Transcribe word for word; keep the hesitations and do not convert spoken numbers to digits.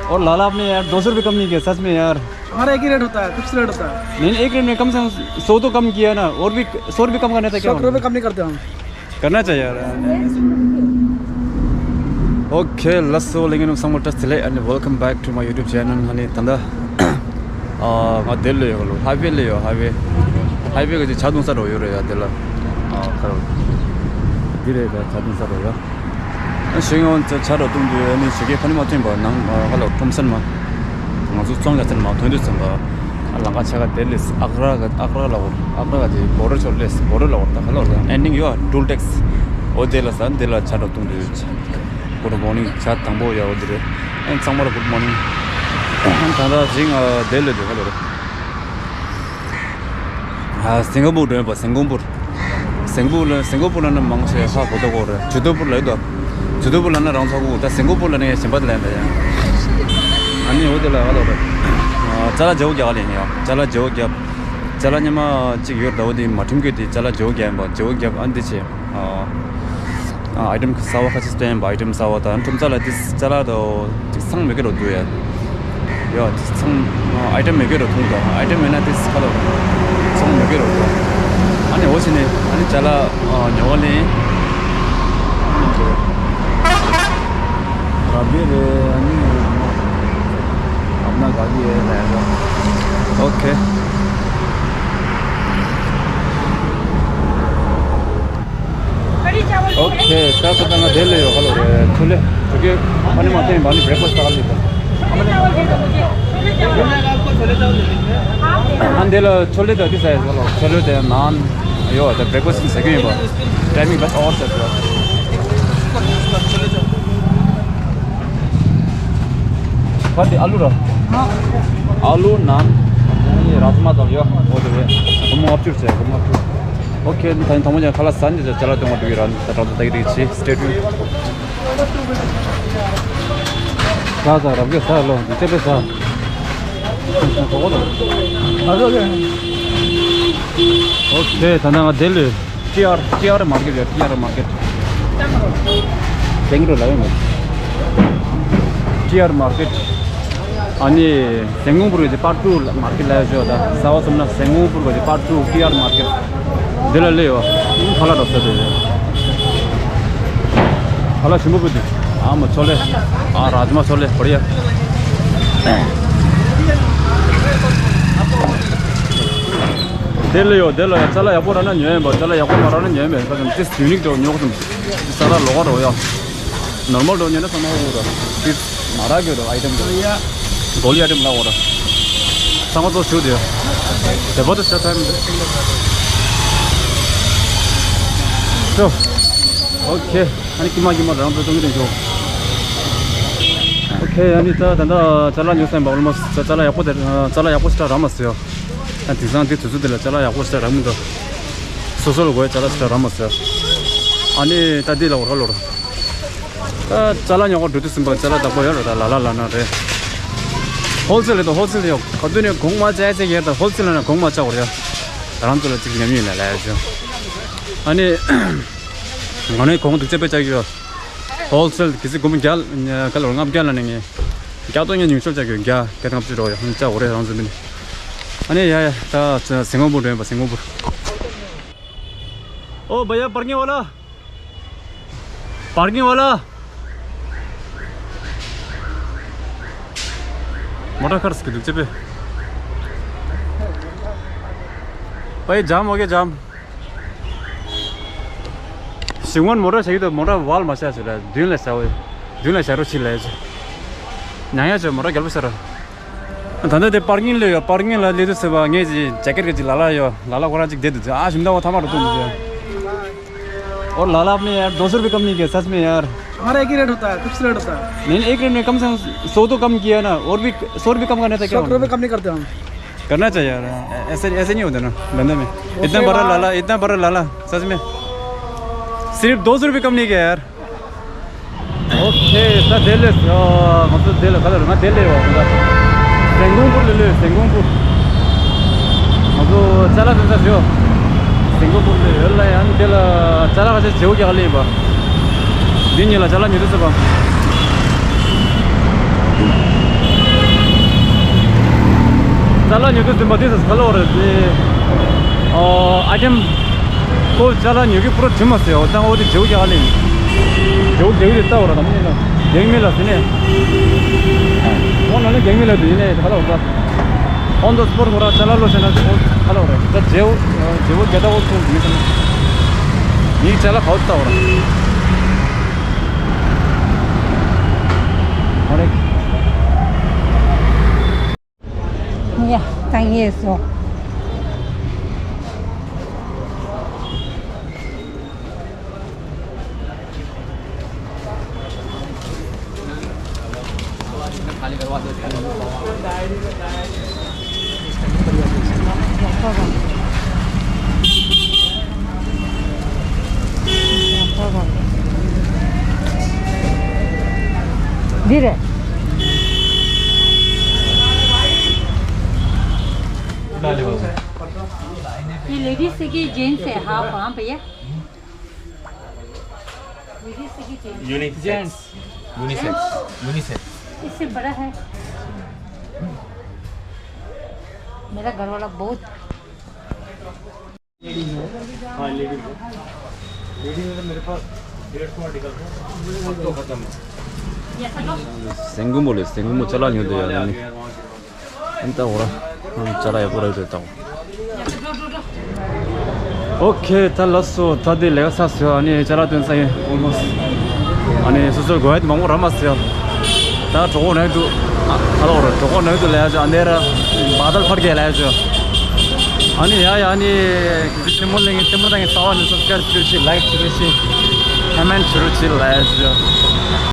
और लाला, आपने यार दो सौ रुपये कम नहीं किया सच में यार। हमारा एक ही रेट होता है, फिक्स रेट होता है। नहीं, नहीं, एक रेट में कम से कम सौ तो कम किया ना, और भी सौ रुपये कम करने थे क्या? सौ रुपये कम नहीं करते हम। करना चाहिए यार। Okay, let's go. ལྷན་རྒྱས་ཚང་མ་བཀྲ་ཤིས་བདེ་ལེགས། and welcome back to my YouTube channel. ཨ་ནི་ད་ལྟ་ཨ་ང་དེ་ལ་ཡོད་ལོ། ཧའི་ཝེ་ལ་ཡོད། ཧའི་ཝེ། ཧའི་ཝེ་གི་ཇ་བཏུང་ས་རོ་ཡོད་རེད་ཡ། དེ་ལ་ཨ་ཁ་རོ། འདི་རེད་ད། ཇ་བཏུང་ས་རོ་ཡ། ཨ་ཤེས་ཡོན་ཇ་རོ་བཏུང་དུས་ཨ་ནི་ཞོགས་ཀས་ཕ་ནི་མ་ཐོན་པ་ནང་ཨ་ཁ་ལ་ཁྲོམ་སན་མ། ང་ཚོ་ཙོང་ཡ་ཚན་མ་ཐོན་དུས་ཙམ་པ། ཨ་ལང་ཀ་ཆ་ག་དེ་ལས་ཨག་ར་ག་ཨག་ར་ལ་བོར། ཨག་ར་ག་དེ་བོར་ཆོར་ལས་བོར་ལ་བོར་ད་ཁ་ལ་བོར་ད་ཨེན་ཌིང་ཡོད་ཨ་ཊོལ་ཊེག་སི། འོ་དེ་ལ་ས་དེ་ལ་ཇ་རོ་བཏུང་དུས། Good morning. ཇ་དང་པོ་ཡ་འོ་དེ་རེད། ཨེ་ཚང་མ་ལ་good morning. ད་ལྟ་ཅིང་ཨ་དེ་ལ་དེ་ཁ་ལ་རེད། ཨ་སིང་ག་པུར་འགྲོ་ཡོད་པ། སིང་ག་པུར། སིང་ག་པུར་ལ་སིང་ག་པུར་ལ་ནི་མང་ཆེ་ཧ་གོ་ད་གོ་རེད། ཇུ་དོ་པུར་ལ་ཡོད་དོ། ཇུ་དོ་པུར་ལ་ནི་རང་ཚོ་གོ་ད། སིང་ག་པུར་ལ་ནི་གཞན་པ་དེ་ལ་ཡིན་ད་ཡ། ཨ་ནི་འོ་དེ་ལ་ཧ་ལོ་རེད། ཨ་ཅ་ལག་བརྗེ་པོ་རྒྱག་ལེ་ཡིན་ཡ། ཅ་ལག་བརྗེ་པོ་རྒྱབ། ཅ་ལག་ཉི་མ་གཅིག་ཡོད་ད། འོ་དེ་མ་ཁྲིམས་གྱོད་དེ་ཅ་ལག་བརྗེ་པོ་རྒྱག་ཡིན་པ། བརྗེ་པོ་རྒྱབ་ཨ་འདི་བྱས། ཨ་ཨ་ཨའི་ཊེམ་གསར་པ་ཁ་ཤས་སྟོན་པ། ཨའི་ཊེམ་གསར་པ་དང་ཁྲོམ་ས་ལ་དེ་ཅ་ལག་དང་དེ་ཚང་མེད་ཀྱི་རོ་འདུག་ཡ། ཡ་དེ་ཚང་ཨའི་ཊེམ་མེད་ཀྱི་རོ་འཐུང་དང་། ཨའི་ཊེམ་མེད་ན་དེ་ཁ་ལོ་ཚང་མེད་ཀྱི་རོ་འདུག་ཨ་ནི་འོ་ཕྱི་ནས་ཨ་ནི་ཅ་ལག་ཉོ་བ་ལེན། རབ་རྒྱས་རེད། ཨ་ནི་ཨ་མ་ག་གི་ལས་རོ། ཨོ་ཁེ། ཨོ་ཁེ། ད་ད་ད་ང་དེ་ལས་ཡོད་ཁ་ལོ་རེད། ཆོ་ལེ། ཆོ་གེ་ཨ་ནི་མ་ཐེན་བ་ནི་བྷེ་རེག་ཕ་སི་ཊི་ད་ག་ལས་ད། ཨ་འདི་ལ་ཆོ་ལེ་ད་དེ་ཟ་ཡ་ཟ་ལོ། ཆོ་ལེ་དེ་ནཱན་ཡོད་ད། བྷེ་རེག་ཕ་སི་ཊི་ཟ་གི་ཡིན་པ། ཊའི་མིང་བེ་ཨོར་ཟེར་ཟ། ཕ་དེ་ཨ་ལུ་ར། ཨ་ལུ་ནཱན། རཱཇ་མ་དང་ཡོད། འོ་དེ་བས་སྒོར་མོ་ལྔ་བཅུ་ཟེར། སྒོར་མོ་ལྔ་བཅུ། ཨོ་ཁེ། ད་ཐང་མོ་ཅང་ཁ་ལག་ཟ་ནི་ཅ་ལག་སྟོན་པ་འགྲོ་གི་ར། ད་གྲོགས་ཚོ་ལྟ་གི་རིགས་ཆེ། སི་ཊེ་ཊུན། ཟ་ཟ་རབ་གེ་ཟ་ལོ། འདི་ཅེ་པེ་ཟ། ཨོ་ཁེ། ད་ནང་ང་དེ་ལས་ཊི་ཨར། ཊི་ཨར་མར་ཀེཊ་ཡ། ཊི་ཨར་མར་ཀེཊ། དེང་རུ་ལ་ཡོང་མེད། ཊི་ཨར་མར་ཀེཊ། ཨ་ནི་སེང་གོང་པུར་གྱི་པར་ཊུ་མར་ཀེཊ་ལ་ཡོད་ཤོག་ད། གསར་པ་སོང་ན་སེང་གོང་པུར་གྱི་པར་ཊུ་ཊི་ཨར་མར་ཀེཊ། འདི་ལ་སླེབས་ཡོད། ཁ་ལག་འདྲ་ཟ་དེ་ཡོད། ཁ་ལག་ཞིམ་པོ་པོ་འདུག་ཨ་མ་ཆོ་ལེ། ཨ་རཱཇ་མ་ཆོ་ལེ་བར་ཡ། དེ་ལ་ཡོད། དེ་ལ་ཡོད། ཅ་ལག་ཡག་པོ་རག་ན་ཉོས་ཡིན་པ། ཅ་ལག་ཡག་པོ་མ་རག་ན་ཉོས་མེད། ཁ་ཙམ་ཏིས་ཡུ་ནིག་འདྲ་ཉོ་གི་འདུག་ས་ལ་ལོག་ག་འགྲོ་ཡ། ནོར་མལ་འདྲ་ཉོས་ན་ཚང་མ་ཧོ་གོ་ར། ཏིས་མ་རག་གི་འདུག་ཨའི་ཊེམ་འདྲ། གོ་ལི་ཨའི་ཊེམ་ལ་འོ་ར། ཚང་མ་ཚོ་ཞུ་དེ། དེ་བ་དེ་ས་ཐམ། ཤོ། ཨོ་ཁེ། ཨ་ནི་ཀི་མ་ཀི་མ་རང་ཚོ་གཏོང་གི་རེད་ཤོ། ཨོ་ཁེ། ཨ་ནི་ད་ད་ད་ཅ་ལག་ཉོ་སེམས་པ་ཨོལ་མོ་སི་ཊི་ཅ་ལག་ཡག་པོ་དེ་ཅ་ལག་ཡག་པོ་ཞིག་རག་མ་སོང་ཡ། ཨ་དེང་སང་དེ་དུས་ཚོད་དེ་ལ་ཅ་ལག་ཡག་པོ་ཞིག་རག་མི་འདུག་སོ་སོ་ལ་དགོས་ཅ་ལག་ཞིག་རག་མ་སོང་། ཨ་ནི་ད་འདི་ལ་འོ་ར་ལོ་ར། ད་ཅ་ལག་ཉོ་ག་འགྲོ་དུས་ཙམ་པ་ཅ་ལག་བདག་པོ་ཡོད་ར། ད་ལ་ལ་ལ་ན་རེད། ཧོལ་སེལ་རེད་ད། ཧོལ་སེལ་ཡོད། ག་དུས་ནས་གོང་མ་བཅག་ཚེ་ཡོད་ད། ཧོལ་སེལ་ན་གོང་མ་བཅག་དགོས་རེད་ཡ། ད་རང་ཚོ་ལ་ཅིག་ཉམས་མྱོང་ལ་ལ་ཡ་ཅོ། ཨ་ནི་ང་ནས་གོང་དུ་ཅེ་པེ་བཅག་ཡོད། ཧོལ་སེལ་གི་སི་གོང་བརྒྱ་ག་ལོར་ལྔ་བརྒྱ་ལ་ནས་ངས་བརྒྱ་སྟོང་ཉིས་ཉུང་ཤོས་བཅག་ཡོད། བརྒྱ་བརྒྱ་དང་ལྔ་བཅུ་རོ་ཡ་བཅག་དགོས་རེད་རང་ཚོ་མི་ནི། ཨ་ནི་ཡ་ཡ་ད་སེང་གོང་པུར་འགྲོ་ཡིན་པ། སེང་གོང་པུར། ओ भैया, पार्किंग वाला। पार्किंग वाला। मोटर खर्च के दुख पे। भाई, जाम हो गया, जाम। शिवमन मोटर चाहिए तो मोटर वाल मचा चला है। दिन ले सावे। दिन ले सारो चिल्ला है। नया जो मोटर गल सारा। ད་ལྟ་དེ་པར་ཀིང་ལ་ཡོད། པར་ཀིང་ལ་སླེབས་དུས་ཟེར་བ་ངས་ཅིག་ཇེ་ཀེཊ་གི་ཅིག་ལ་ལ་ཡོད། ལ་ལ་ཁོ་རང་ཅིག་བསྡད་འདུག་ཨ་ཞིམ་ད་བ་ཐ་མ་རུ་ཐུག་འདུག और लाला, आपने यार दो सौ रुपये कम नहीं किया सच में यार। हमारा एक ही रेट होता है, फिक्स रेट होता है। नहीं, नहीं, एक रेट में कम से कम सौ तो कम किया ना, और भी सौ रुपये कम करने थे क्या? सौ रुपये कम नहीं करते हम। करना चाहिए यार, ऐसे, ऐसे नहीं होता ना धंधे में। इतना बड़ा लाला, इतना बड़ा लाला, सच में। सिर्फ दो सौ रुपये कम नहीं किया यार। ཨོ་ཁེ། ད་དེ་ལས་ང་ཚོ་དེ་ལ་ག་ལ་རེད། ང་དེ་ལས་ཡོད། ང་ཚོ་སེང་གོང་པུར་ལ་ལོས། སེང་གོང་པུར། ང་ཚོ་ཅ་ལག་འདོན་ས་ཞོ། སེང་གོང་པུར་ལ་ཡོད་ལ་ཡང་དེ་ལ་ཅ་ལག་ཁ་ཤས་བརྗེ་པོ་རྒྱག་ལེ་ཡིན་པ། འདི་གཉིས་ལ་ཅ་ལག་ཉོ་དུས་ཚོད་པ། ཅ་ལག་ཉོ་དུས་ཟིན་པ་དེ་ཚོ་ག་ལ་བ་རེད་དེ། ཨོ། ཨ་ཀེམ་ཁོ་ཅ་ལག་ཉོ་གི་པུ་རོ་དྲི་མ་ཟེར་བ་དང་འོ་དེ་བྱེའུ་རྒྱག་ལེ། བྱེའུ་རྒྱག་དེ་ལྟ་བ་ར་དང་མིན་ན་རྒྱག་མི་ལ་ཟིན་ནས། ཁོང་ན་ནི་རྒྱག་མི་ལ་དེ་ཡིན་ནས་ག་ལ་བ་ར། ཁོང་དུ་སྤོར་ཁོ་ར་ཅ་ལག་ལོ་ཟེར་ན་ཁོ་ག་ལ་བ་ར་ད་བྱེའུ་བྱེའུ་རྒྱ་ད་འོ་ཚོ་མི་ཟིན་ནས། ཡིན་ཅ་ལག་ཁོ་ལྟ་བ་ར། ཨོ་རེད། ཡ། ད་ངས་སོ། འདི་རེད། ये लेडीज के जेंट्स है, हाफ, हाँ भैया। लेडीज के जेंट्स। यूनिसेक्स। यूनिसेक्स। यूनिसेक्स। इससे बड़ा है। मेरा घर वाला बहुत। हाँ, लेडीज है। लेडीज में तो मेरे पास डेढ़ सौ आर्टिकल है, सब तो खत्म है। सेंगुमो ले, सेंगुमो चला नहीं होते यार, नहीं। ཨན་ད་འོ་ར། ཨམ་ཅ་ལག་ཡག་པོ་ར་ཡོད་དོ་ད། ཨོ་ཁེ། ད་ལགས་སོ། ད་དེ་ལེགས་ས་སོ། ཨ་ནི་ཅ་ལག་སྟོན་ས་ཡིན་ཨོལ་མོ་སི། ཨ་ནི་སོ་སོ་གོ་ཡ་དེ་མང་པོ་ར་མ་སོ། ད་གྲོགས་པོ་ནང་དུ། ཨ་ཧ་ལོ་ར་གྲོགས་པོ་ནང་དུ་ལས་ཡ་ཅོ། ཨ་ནེ་ར་བ་དལ་ཕར་གེ་ལས་ཡ་ཅོ། ཨ་ནི་ཡ་ཡ་ཨ་ནི་ཏི་མོ་ལེ་ངེ་ཏི་མོ་ད་ངེ་ས་བ་ནི་སབ་སི་ཀ་རབ་བྱེད་རོགས་བྱེད། ལའིག་བྱེད་རོགས་བྱེད། ཀོ་མེན་ཊི་བྱེད་རོགས་བྱེད་ལས་ཡ་ཅོ།